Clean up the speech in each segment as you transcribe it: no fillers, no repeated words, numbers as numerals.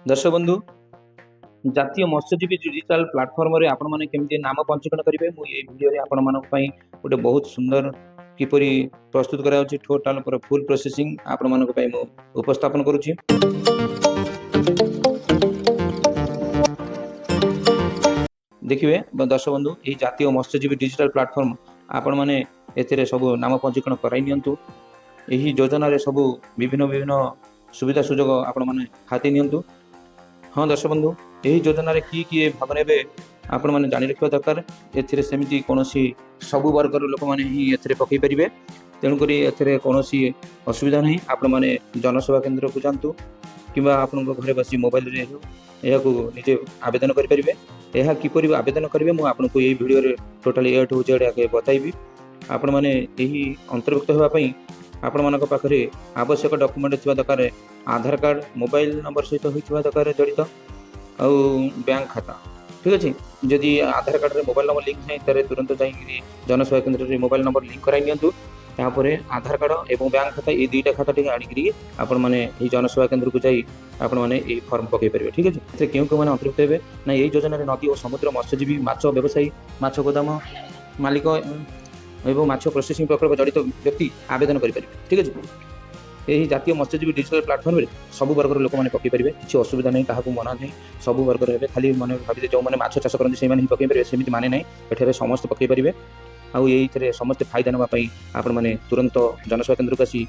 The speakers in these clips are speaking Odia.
ଦର୍ଶକ ବନ୍ଧୁ, ଜାତୀୟ ମତ୍ସ୍ୟଜୀବୀ ଡିଜିଟାଲ ପ୍ଲାଟଫର୍ମରେ ଆପଣମାନେ କେମିତି ନାମ ପଞ୍ଜୀକରଣ କରିବେ, ମୁଁ ଏଇ ଭିଡ଼ିଓରେ ଆପଣମାନଙ୍କ ପାଇଁ ଗୋଟେ ବହୁତ ସୁନ୍ଦର କିପରି ପ୍ରସ୍ତୁତ କରାଯାଉଛି, ଟୋଟାଲ ପୁରା ଫୁଲ୍ ପ୍ରୋସେସିଂ ଆପଣମାନଙ୍କ ପାଇଁ ମୁଁ ଉପସ୍ଥାପନ କରୁଛି। ଦେଖିବେ ଦର୍ଶକ ବନ୍ଧୁ, ଏହି ଜାତୀୟ ମତ୍ସ୍ୟଜୀବୀ ଡିଜିଟାଲ ପ୍ଲାଟଫର୍ମ, ଆପଣମାନେ ଏଥିରେ ସବୁ ନାମ ପଞ୍ଜୀକରଣ କରାଇ ନିଅନ୍ତୁ। ଏହି ଯୋଜନାରେ ସବୁ ବିଭିନ୍ନ ବିଭିନ୍ନ ସୁବିଧା ସୁଯୋଗ ଆପଣମାନେ ହାତେଇ ନିଅନ୍ତୁ। ହଁ ଦର୍ଶକ ବନ୍ଧୁ, ଏହି ଯୋଜନାରେ କିଏ କିଏ ଭାଗ ନେବେ, ଆପଣମାନେ ଜାଣି ରଖିବା ଦରକାର। ଏଥିରେ ସେମିତି କୌଣସି ସବୁ ବର୍ଗର ଲୋକମାନେ ହିଁ ଏଥିରେ ପକାଇ ପାରିବେ। ତେଣୁକରି ଏଥିରେ କୌଣସି ଅସୁବିଧା ନାହିଁ। ଆପଣମାନେ ଜନସେବା କେନ୍ଦ୍ରକୁ ଯାଆନ୍ତୁ କିମ୍ବା ଆପଣଙ୍କ ଘରେ ବସି ମୋବାଇଲରେ ହେଉ ଏହାକୁ ନିଜେ ଆବେଦନ କରିପାରିବେ। ଏହା କିପରି ଆବେଦନ କରିବେ, ମୁଁ ଆପଣଙ୍କୁ ଏଇ ଭିଡ଼ିଓରେ ଟୋଟାଲି ଏ ଟୁ ଜେଡ଼୍ ଆଗେ ବତାଇବି। ଆପଣମାନେ ଏହି ଅନ୍ତର୍ଭୁକ୍ତ ହେବା ପାଇଁ ଆପଣମାନଙ୍କ ପାଖରେ ଆବଶ୍ୟକ ଡକୁମେଣ୍ଟ ଥିବା ଦରକାର। ଆଧାର କାର୍ଡ଼ ମୋବାଇଲ ନମ୍ବର ସହିତ ହୋଇଥିବା ଦରକାର ଜଡ଼ିତ, ଆଉ ବ୍ୟାଙ୍କ ଖାତା। ଠିକ୍ ଅଛି। ଯଦି ଆଧାର କାର୍ଡ଼ରେ ମୋବାଇଲ ନମ୍ବର ଲିଙ୍କ ନାହିଁ, ତାହେଲେ ତୁରନ୍ତ ଯାଇକିରି ଜନସେବା କେନ୍ଦ୍ରରେ ମୋବାଇଲ ନମ୍ବର ଲିଙ୍କ କରାଇ ନିଅନ୍ତୁ। ତାପରେ ଆଧାର କାର୍ଡ଼ ଏବଂ ବ୍ୟାଙ୍କ ଖାତା, ଏଇ ଦୁଇଟା ଖାତା ଟିକେ ଆଣିକିରି ଆପଣମାନେ ଏହି ଜନସେବା କେନ୍ଦ୍ରକୁ ଯାଇ ଆପଣମାନେ ଏହି ଫର୍ମ ପକାଇ ପାରିବେ। ଠିକ୍ ଅଛି। ଏଥିରେ କେଉଁ କେଉଁମାନେ ଅନ୍ତର୍ଭୁକ୍ତ ହେବେ ନା, ଏହି ଯୋଜନାରେ ନଦୀ ଓ ସମୁଦ୍ର ମତ୍ସ୍ୟଜୀବୀ, ମାଛ ବ୍ୟବସାୟୀ, ମାଛ ଗୋଦାମ ମାଲିକ ଏବଂ ମାଛ ପ୍ରୋସେସିଂ ପ୍ରକଳ୍ପ ଜଡ଼ିତ ବ୍ୟକ୍ତି ଆବେଦନ କରିପାରିବେ। ଠିକ୍ ଅଛି। ଏହି ଜାତୀୟ ମତ୍ସ୍ୟଜୀବୀ ଡିଜିଟାଲ ପ୍ଲାଟଫର୍ମରେ ସବୁ ବର୍ଗର ଲୋକମାନେ ପକାଇ ପାରିବେ। କିଛି ଅସୁବିଧା ନାହିଁ, କାହାକୁ ମନା ନାହିଁ। ସବୁ ବର୍ଗର ହେବେ। ଖାଲି ମନେ ଭାବିଲେ ଯେଉଁମାନେ ମାଛ ଚାଷ କରନ୍ତି, ସେଇମାନେ ହିଁ ପକାଇ ପାରିବେ, ସେମିତି ମାନେ ନାହିଁ। ଏଠାରେ ସମସ୍ତେ ପକାଇ ପାରିବେ। ଆଉ ଏଇଥିରେ ସମସ୍ତେ ଫାଇଦା ନେବା ପାଇଁ ଆପଣମାନେ ତୁରନ୍ତ ଜନସେବା କେନ୍ଦ୍ରକୁ ଆସି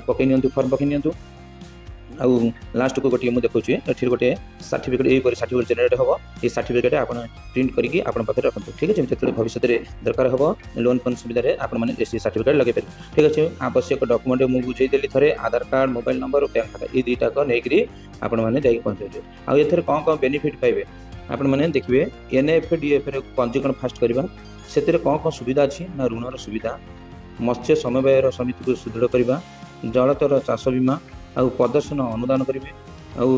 ପକାଇ ନିଅନ୍ତୁ, ଫର୍ମ ପକାଇ ନିଅନ୍ତୁ। ଆଉ ଲାଷ୍ଟକୁ ଗୋଟିଏ ମୁଁ ଦେଖାଉଛି, ଏଠି ଗୋଟିଏ ସାର୍ଟିଫିକେଟ୍, ଏହିପରି ସାର୍ଟିଫିକେଟ୍ ଜେନେରେଟ୍ ହେବ। ଏଇ ସାର୍ଟିଫିକେଟ୍ ଆପଣ ପ୍ରିଣ୍ଟ କରିକି ଆପଣଙ୍କ ପାଖରେ ରଖନ୍ତୁ। ଠିକ୍ ଅଛି। ଯେତେବେଳେ ଭବିଷ୍ୟତରେ ଦରକାର ହେବ, ଲୋନ୍ ଫୋନ୍ ସୁବିଧାରେ ଆପଣମାନେ ସେ ସାର୍ଟିଫିକେଟ୍ ଲଗାଇ ପାରିବେ। ଠିକ୍ ଅଛି। ଆବଶ୍ୟକ ଡକୁମେଣ୍ଟ ମୁଁ ବୁଝେଇଦେଲି ଥରେ। ଆଧାର କାର୍ଡ଼, ମୋବାଇଲ ନମ୍ବର, ବ୍ୟାଙ୍କ ଖାତା, ଏଇ ଦୁଇଟାକ ନେଇକରି ଆପଣମାନେ ଯାଇକି ପହଞ୍ଚାଇବେ। ଆଉ ଏଥିରେ କ'ଣ କ'ଣ ବେନିଫିଟ୍ ପାଇବେ, ଆପଣମାନେ ଦେଖିବେ। ଏନ୍ଏଫ୍ଡିଏଫ୍ରେ ପଞ୍ଜୀକରଣ ଫାଷ୍ଟ କରିବା, ସେଥିରେ କ'ଣ କ'ଣ ସୁବିଧା ଅଛି ନା, ଋଣର ସୁବିଧା, ମତ୍ସ୍ୟ ସମବାୟର ସମିତିକୁ ସୁଦୃଢ଼ କରିବା, ଜଳଚର ଚାଷ ବୀମା ଆଉ ପ୍ରଦର୍ଶନ ଅନୁଦାନ କରିବେ, ଆଉ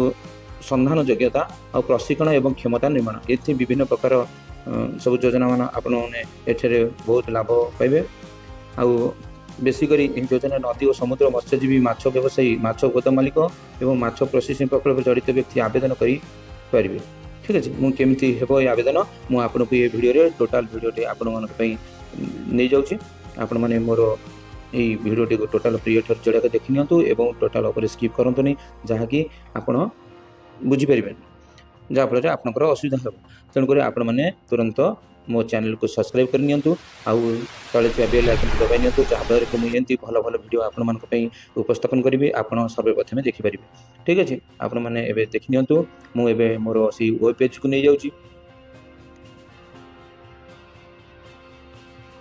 ସନ୍ଧାନ ଯୋଗ୍ୟତା ଆଉ ପ୍ରଶିକ୍ଷଣ ଏବଂ କ୍ଷମତା ନିର୍ମାଣ। ଏଥି ବିଭିନ୍ନ ପ୍ରକାର ସବୁ ଯୋଜନାମାନ ଆପଣମାନେ ଏଠାରେ ବହୁତ ଲାଭ ପାଇବେ। ଆଉ ବେଶୀ କରି ଏହି ଯୋଜନା ନଦୀ ଓ ସମୁଦ୍ର ମତ୍ସ୍ୟଜୀବୀ, ମାଛ ବ୍ୟବସାୟୀ, ମାଛ ଗୋଦାମ ମାଲିକ ଏବଂ ମାଛ ପ୍ରୋସେସିଂ ପ୍ରକଳ୍ପ ଜଡ଼ିତ ବ୍ୟକ୍ତି ଆବେଦନ କରିପାରିବେ। ଠିକ୍ ଅଛି। ମୁଁ କେମିତି ହେବ ଏ ଆବେଦନ, ମୁଁ ଆପଣଙ୍କୁ ଏ ଭିଡ଼ିଓରେ ଟୋଟାଲ୍ ଭିଡ଼ିଓଟି ଆପଣମାନଙ୍କ ପାଇଁ ନେଇଯାଉଛି। ଆପଣମାନେ ମୋର ଏଇ ଭିଡ଼ିଓଟିକୁ ଟୋଟାଲ୍ ପ୍ରିୟ ଯୋଡ଼ାକ ଦେଖି ନିଅନ୍ତୁ ଏବଂ ଟୋଟାଲ୍ ଉପରେ ସ୍କିପ୍ କରନ୍ତୁନି, ଯାହାକି ଆପଣ ବୁଝିପାରିବେନି, ଯାହାଫଳରେ ଆପଣଙ୍କର ଅସୁବିଧା ହେବ। ତେଣୁକରି ଆପଣମାନେ ତୁରନ୍ତ ମୋ ଚ୍ୟାନେଲକୁ ସବସ୍କ୍ରାଇବ୍ କରିନିଅନ୍ତୁ ଆଉ ତଳେ ଥିବା ବେଲ୍ ଆଇକନ୍କୁ ଦବାଇ ନିଅନ୍ତୁ, ଯାହାଫଳରେ କି ମୁଁ ଏମିତି ଭଲ ଭଲ ଭିଡ଼ିଓ ଆପଣମାନଙ୍କ ପାଇଁ ଉପସ୍ଥାପନ କରିବି, ଆପଣ ସର୍ବପ୍ରଥମେ ଦେଖିପାରିବେ। ଠିକ୍ ଅଛି। ଆପଣମାନେ ଏବେ ଦେଖିନିଅନ୍ତୁ। ମୁଁ ଏବେ ମୋର ସେଇ ୱେବ୍ ପେଜ୍କୁ ନେଇଯାଉଛି।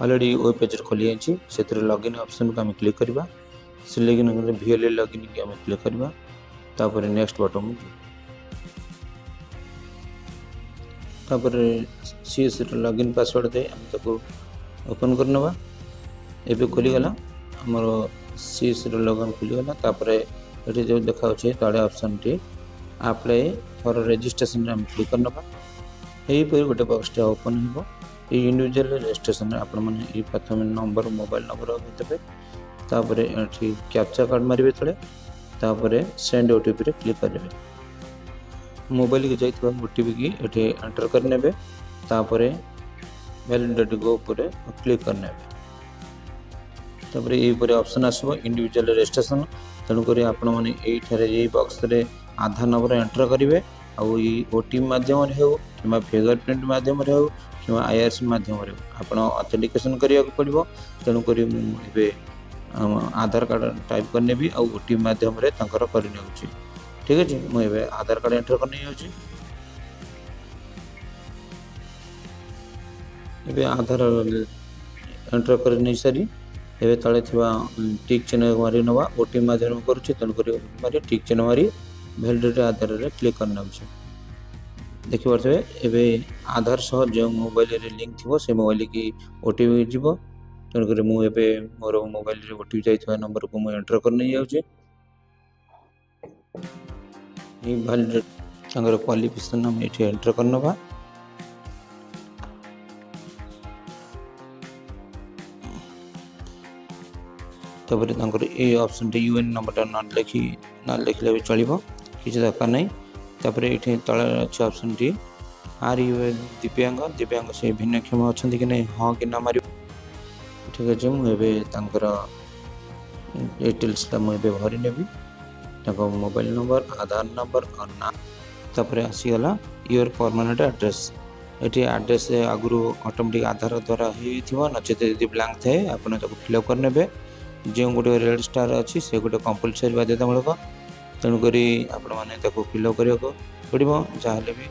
ଅଲରେଡ଼ି ୱେବ୍ ପେଜ୍ରେ ଖୋଲିଯାଇଛି। ସେଥିରେ ଲଗ୍ଇନ୍ ଅପସନ୍କୁ ଆମେ କ୍ଲିକ୍ କରିବା। ସେ ଲଗ୍ଇନ୍ ଭିଏଲ୍ଏ ଲଗ୍ଇନ୍କି ଆମେ କ୍ଲିକ୍ କରିବା। ତାପରେ ନେକ୍ସଟ ବଟନ୍। ତାପରେ ସିଏସ୍ସିର ଲଗ୍ଇନ୍ ପାସୱାର୍ଡ଼ ଦେଇ ଆମେ ତାକୁ ଓପନ୍ କରିନେବା। ଏବେ ଖୋଲିଗଲା, ଆମର ସିଏସ୍ସିର ଲଗ୍ଇନ୍ ଖୋଲିଗଲା। ତାପରେ ଏଠି ଯେଉଁ ଦେଖାଯାଉଛି ତଳେ ଅପସନ୍ଟି, ଆପ୍ଲାଏ ଫର୍ ରେଜିଷ୍ଟ୍ରେସନରେ ଆମେ କ୍ଲିକ୍ କରିନେବା। ଏହିପରି ଗୋଟେ ବକ୍ସଟା ଓପନ୍ ହେବ। ଏଇ ଇଣ୍ଡିଭିଜୁଆଲ ରେଜିଷ୍ଟ୍ରେସନରେ ଆପଣମାନେ ଏଇ ପ୍ରଥମେ ନମ୍ବର, ମୋବାଇଲ ନମ୍ବର ଦେବେ। ତାପରେ ଏଠି କ୍ୟାପଚା କାର୍ଡ଼ ମାରିବେ ତଳେ। ତାପରେ ସେଣ୍ଡ ଓଟିପିରେ କ୍ଲିକ୍ କରିବେ। ମୋବାଇଲକୁ ଯାଇଥିବା ଓଟିପିକି ଏଠି ଏଣ୍ଟର କରିନେବେ। ତାପରେ ଭ୍ୟାଲିଡେଟ୍ ଗୋ ଉପରେ କ୍ଲିକ୍ କରିନେବେ। ତାପରେ ଏହିପରି ଅପସନ୍ ଆସିବ, ଇଣ୍ଡିଭିଜୁଆଲ ରେଜିଷ୍ଟ୍ରେସନ। ତେଣୁକରି ଆପଣମାନେ ଏଇଠାରେ ଏଇ ବକ୍ସରେ ଆଧାର ନମ୍ବର ଏଣ୍ଟର କରିବେ ଆଉ ଏଇ ଓଟିପି ମାଧ୍ୟମରେ ହେଉ କିମ୍ବା ଫିଙ୍ଗର ପ୍ରିଣ୍ଟ ମାଧ୍ୟମରେ ହେଉ କିମ୍ବା ଆଇଆର୍ସି ମାଧ୍ୟମରେ ହେଉ, ଆପଣ ଅଥେଣ୍ଟିକେସନ୍ କରିବାକୁ ପଡ଼ିବ। ତେଣୁକରି ମୁଁ ଏବେ ଆଧାର କାର୍ଡ଼ ଟାଇପ୍ କରିନେବି ଆଉ ଓଟିପି ମାଧ୍ୟମରେ ତାଙ୍କର କରିନେଉଛି। ଠିକ୍ ଅଛି। ମୁଁ ଏବେ ଆଧାର କାର୍ଡ଼ ଏଣ୍ଟର କରିନେଇଯାଉଛି। ଏବେ ଆଧାର ଏଣ୍ଟର କରି ନେଇସାରି ଏବେ ତଳେ ଥିବା ଟିକ୍ ଚିହ୍ନ ମାରି ନେବା। ଓଟିପି ମାଧ୍ୟମରେ କରୁଛି, ତେଣୁକରି ମାରି ଟିକ୍ ଚିହ୍ନ ମାରି ଭ୍ୟାଲିଡେଟ୍ ଆଧାରରେ କ୍ଲିକ୍ କରିନେଉଛି। ଦେଖିପାରୁଥିବେ, ଏବେ ଆଧାର ସହ ଯେଉଁ ମୋବାଇଲରେ ଲିଙ୍କ ଥିବ, ସେ ମୋବାଇଲକି ଓଟିପି ଯିବ। ତେଣୁକରି ମୁଁ ଏବେ ମୋର ମୋବାଇଲରେ ଓଟିପି ଯାଇଥିବା ନମ୍ବରକୁ ମୁଁ ଏଣ୍ଟର କରି ନେଇଯାଉଛି। ଏଇ ଭ୍ୟାଲିଡେଟ୍ ତାଙ୍କର କ୍ୱାଲିଫିକେସନ୍ ଆମେ ଏଠି ଏଣ୍ଟର କରିନେବା। ତାପରେ ତାଙ୍କର ଏଇ ଅପସନ୍ଟି, ୟୁଏନ୍ ନମ୍ବରଟା ନ ଲେଖି ନ ଲେଖିଲେ ବି ଚଳିବ, କିଛି ଦରକାର ନାହିଁ। ତାପରେ ଏଇଠି ତଳେ ଅଛି ଅପସନ୍ଟି, are you ଦିବ୍ୟାଙ୍ଗ? ଦିବ୍ୟାଙ୍ଗ, ସେ ଭିନ୍ନକ୍ଷମ ଅଛନ୍ତି କି ନାହିଁ, ହଁ କି ନା ମାରିବ। ଠିକ୍ ଅଛି, ମୁଁ ଏବେ ତାଙ୍କର ଡିଟେଲ୍ସଟା ମୁଁ ଏବେ ଭରି ନେବି, ତାଙ୍କ ମୋବାଇଲ ନମ୍ବର, ଆଧାର ନମ୍ବର ଆଉ ନାଁ। ତାପରେ ଆସିଗଲା your permanent address. ଏଠି ଆଡ୍ରେସ୍ ଆଗରୁ ଅଟୋମେଟିକ୍ ଆଧାର ଦ୍ୱାରା ହେଇଥିବ, ନଚେତ ଯଦି ବ୍ଲାଙ୍କ ଥାଏ, ଆପଣ ତାକୁ ଫିଲ୍ଅପ୍ କରିନେବେ। ଯେଉଁ ଗୁଡ଼ିକ ରେଡ଼୍ ଷ୍ଟାର୍ ଅଛି, ସେଗୁଡ଼ିକ କମ୍ପଲସରି, ବାଧ୍ୟତାମୂଳକ। ତେଣୁକରି ଆପଣମାନେ ତାକୁ ଫିଲ୍ଅପ୍ କରିବାକୁ ପଡ଼ିବ ଯାହାହେଲେ ବି।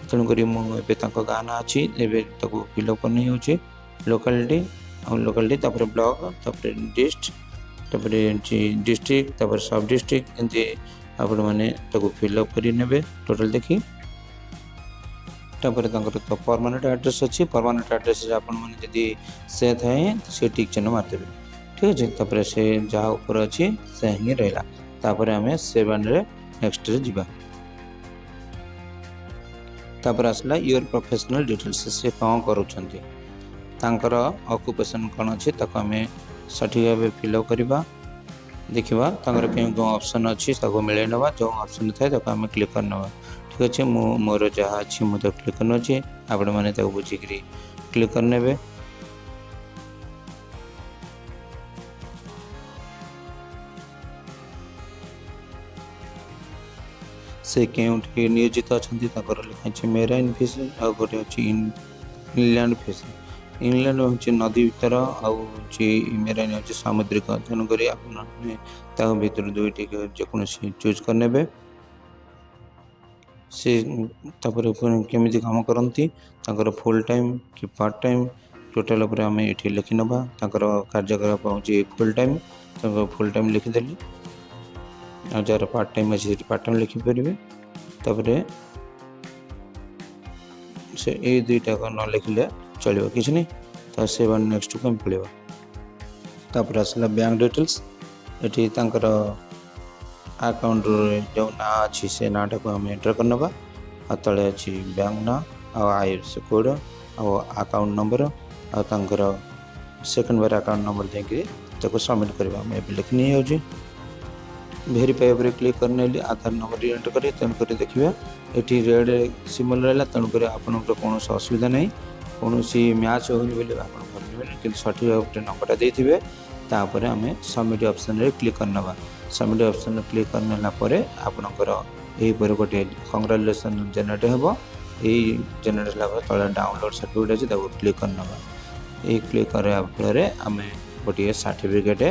ତେଣୁକରି ମୁଁ ଏବେ ତାଙ୍କ ଗାଁ ନାଁ ଅଛି, ଏବେ ତାକୁ ଫିଲ୍ଅପ୍ କରିନେଇ ହେଉଛି। ଲୋକାଲିଟି ଆଉ ଲୋକାଲିଟି, ତାପରେ ବ୍ଲକ, ତାପରେ ଡିଷ୍ଟ, ତାପରେ ଡିଷ୍ଟ୍ରିକ୍ଟ, ତାପରେ ସବ୍ ଡିଷ୍ଟ୍ରିକ୍ଟ, ଏମିତି ଆପଣମାନେ ତାକୁ ଫିଲ୍ଅପ୍ କରି ନେବେ ଟୋଟାଲ୍ ଦେଖି। ତାପରେ ତାଙ୍କର ତ ପରମାନେଣ୍ଟ ଆଡ୍ରେସ୍ ଅଛି। ପରମାନେଣ୍ଟ ଆଡ୍ରେସ୍ରେ ଆପଣମାନେ ଯଦି ସେ ଥାଏ, ସେ ଟିକ୍ ଚିହ୍ନ ମାରିଦେବେ। ଠିକ୍ ଅଛି। ତାପରେ ସେ ଯାହା ଉପରେ ଅଛି, ସେ ହିଁ ରହିଲା। ତାପରେ ଆମେ ସେଭ୍ ଆଣ୍ଡରେ ନେକ୍ସଟରେ ଯିବା। ତାପରେ ଆସିଲା your professional details. ସେ କ'ଣ କରୁଛନ୍ତି, ତାଙ୍କର ଅକୁପେସନ୍ କ'ଣ ଅଛି, ତାକୁ ଆମେ ସଠିକ୍ ଭାବେ ଫିଲ୍ଅପ୍ କରିବା। ଦେଖିବା ତାଙ୍କର କେଉଁ କେଉଁ ଅପସନ୍ ଅଛି, ତାକୁ ମିଳାଇ ନେବା। ଯେଉଁ ଅପସନ୍ ଥାଏ, ତାକୁ ଆମେ କ୍ଲିକ୍ କରିନେବା। ଠିକ୍ ଅଛି, ମୁଁ ମୋର ଯାହା ଅଛି, ମୁଁ ତାକୁ କ୍ଲିକ୍ କରିନେଉଛି। ଆପଣମାନେ ତାକୁ ବୁଝିକିରି କ୍ଲିକ୍ କରିନେବେ। ସେ କେଉଁଠି ନିୟୋଜିତ ଅଛନ୍ତି, ତାଙ୍କର ଲେଖା ଅଛି ମେରାଇନ୍ ଫିସିଂ, ଆଉ ଗୋଟେ ଅଛି ଇନଲ୍ୟାଣ୍ଡ ଫିସିଂ। ଇନଲ୍ୟାଣ୍ଡ ହେଉଛି ନଦୀ ଭିତର, ଆଉ ହେଉଛି ମେରାଇନ୍ ହେଉଛି ସାମୁଦ୍ରିକ। ତେଣୁକରି ଆପଣମାନେ ତା ଭିତରୁ ଦୁଇଟି ଯେକୌଣସି ଚୁଜ୍ କରିନେବେ। ସେ ତାପରେ ପୁଣି କେମିତି କାମ କରନ୍ତି, ତାଙ୍କର ଫୁଲ୍ ଟାଇମ୍ କି ପାର୍ଟ ଟାଇମ୍, ଟୋଟାଲ୍ ଉପରେ ଆମେ ଏଠି ଲେଖିନେବା। ତାଙ୍କର କାର୍ଯ୍ୟକଳାପ ହେଉଛି ଫୁଲ୍ ଟାଇମ୍, ତାଙ୍କ ଫୁଲ୍ ଟାଇମ୍ ଲେଖିଦେଲି। ଆଉ ଯାହାର ପାର୍ଟ ଟାଇମ୍ ଅଛି, ସେଠି ପାର୍ଟ ଟାଇମ୍ ଲେଖିପାରିବେ। ତାପରେ ସେ ଏଇ ଦୁଇଟାକ ନ ଲେଖିଲେ ଚଳିବ, କିଛି ନାହିଁ। ତ ସେଭ୍ ଆଣ୍ଡ ନେକ୍ସଟକୁ ଆମେ ପଳେଇବା। ତାପରେ ଆସିଲା ବ୍ୟାଙ୍କ ଡିଟେଲ୍ସ। ଏଠି ତାଙ୍କର ଆକାଉଣ୍ଟରେ ଯେଉଁ ନାଁ ଅଛି, ସେ ନାଁଟାକୁ ଆମେ ଏଣ୍ଟର କରିନେବା। ଆଉ ତଳେ ଅଛି ବ୍ୟାଙ୍କ ନାଁ, ଆଉ ଆଇଏଫ୍ଏସସି କୋଡ଼୍, ଆଉ ଆକାଉଣ୍ଟ ନମ୍ବର, ଆଉ ତାଙ୍କର ସେକେଣ୍ଡ ବାର ଆକାଉଣ୍ଟ ନମ୍ବର ଦେଇକିରି ତାକୁ ସବମିଟ୍ କରିବା। ମୁଁ ଏବେ ଲେଖି ନେଇଯାଉଛି। ଭେରିଫାଏ ଉପରେ କ୍ଲିକ୍ କରିନେଲି, ଆଧାର ନମ୍ବର ଏଣ୍ଟର କରି। ତେଣୁକରି ଦେଖିବେ, ଏଠି ରେଡ଼୍ ସିମ୍ବଲ୍ ରହିଲା। ତେଣୁକରି ଆପଣଙ୍କର କୌଣସି ଅସୁବିଧା ନାହିଁ। କୌଣସି ମ୍ୟାଚ୍ ହେଉନି ବୋଲି ଆପଣ ଭାବିନେବେନି, କିନ୍ତୁ ସଠିକ୍ ଭାବରେ ନମ୍ବରଟା ଦେଇଥିବେ। ତାପରେ ଆମେ ସବମିଟ୍ ଅପସନ୍ରେ କ୍ଲିକ୍ କରିନେବା। ସବମିଟ୍ ଅପସନ୍ରେ କ୍ଲିକ୍ କରିନେଲା ପରେ ଆପଣଙ୍କର ଏହିପରି ଗୋଟିଏ କଂଗ୍ରାଚୁଲେସନ୍ ଜେନେରେଟ୍ ହେବ। ଏଇ ଜେନେରେଟ୍ ହେଲା ପରେ ତଳେ ଡାଉନଲୋଡ଼୍ ସାର୍ଟିଫିକେଟ୍ ଅଛି, ତାକୁ କ୍ଲିକ୍ କରିନେବା। ଏଇ କ୍ଲିକ୍ କରିବା ଫଳରେ ଆମେ ଗୋଟିଏ ସାର୍ଟିଫିକେଟ୍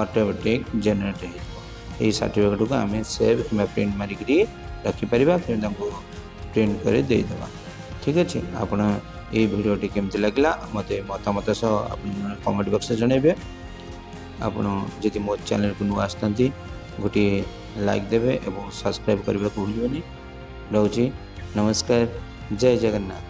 ଅଟୋମେଟିକ୍ ଜେନେରେଟ୍ ହେଇଯିବ। ଏହି ସାର୍ଟିଫିକେଟ୍କୁ ଆମେ ସେଭ୍ କିମ୍ବା ପ୍ରିଣ୍ଟ ମାରିକିରି ରଖିପାରିବା କିମ୍ବା ତାଙ୍କୁ ପ୍ରିଣ୍ଟ କରି ଦେଇଦେବା। ଠିକ୍ ଅଛି। ଆପଣ ଏଇ ଭିଡ଼ିଓଟି କେମିତି ଲାଗିଲା, ମୋତେ ମତାମତ ସହ ଆପଣ କମେଣ୍ଟ ବକ୍ସରେ ଜଣାଇବେ। ଆପଣ ଯଦି ମୋ ଚ୍ୟାନେଲକୁ ନୂଆ ଆସିଥାନ୍ତି, ଗୋଟିଏ ଲାଇକ୍ ଦେବେ ଏବଂ ସବସ୍କ୍ରାଇବ୍ କରିବାକୁ ଭୁଲିବେନି। ରହୁଛି, ନମସ୍କାର, ଜୟ ଜଗନ୍ନାଥ।